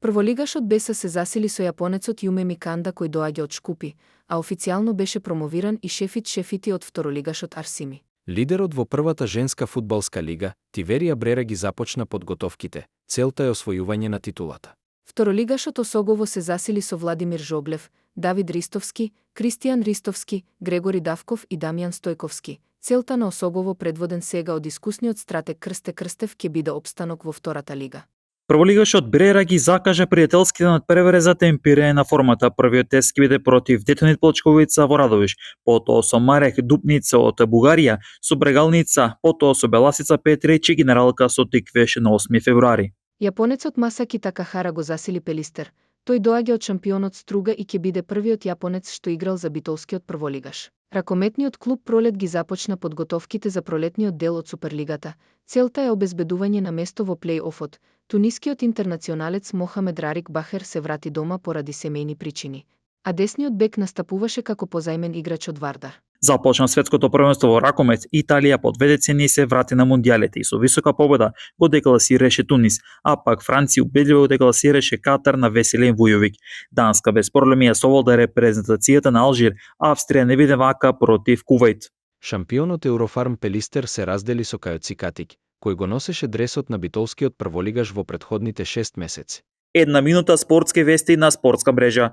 Прволигашот Беса се засили со јапонецот Јуме Миканда кој доаѓа од Шкупи, а официјално беше промовиран и шефити од второлигашот Арсими. Лидерот во првата женска фудбалска лига, Тиверија Брера ги започна подготовките, целта е освојување на титулата. Второлигашот Осогово се засили со Владимир Жоглев, Давид Ристовски, Кристијан Ристовски, Грегори Давков и Дамјан Стојковски. Целта на Осогово предводен сега од искусниот стратег Крсте Крстев ќе биде опстанок во втората лига. Прволигашот Брера ги закажа пријателските надпревари за темпирање на формата. Првиот тест ќе биде против Детонит Плочковица во Радовиш, потоа со Марек Дупница од Бугарија, со Брегалница, потоа со Беласица Петрич и Генералка со Тиквеш на 8 февруари. Јапонецот Масаки Такахара го засили Пелистер. Тој доаѓа од шампионот Струга и ќе биде првиот јапонец што играл за битолскиот прволигаш. Ракометниот клуб Пролет ги започна подготовките за пролетниот дел од Суперлигата. Целта е обезбедување на место во плей-офот. Тунискиот интернационалец Мохамед Рарик Бахер се врати дома поради семејни причини, а десниот бек настапуваше како позајмен играч од Вардар. Започна светското првенство во ракомет, Италија под 2 децении се врати на мундијалите и со висока победа го декласираше Тунис, а пак Франција убедливо го декласираше Катар на Веселин Вујовик. Данска без проблеми ја соволда репрезентацијата на Алжир, Австрија не биде вака против Кувајт. Шампионот Eurofarm Пелистер се раздели со Кајоци Катик, кој го носеше дресот на битолскиот прволигаш во претходните 6 месеци. 1 минута спортски вести на спортска мрежа.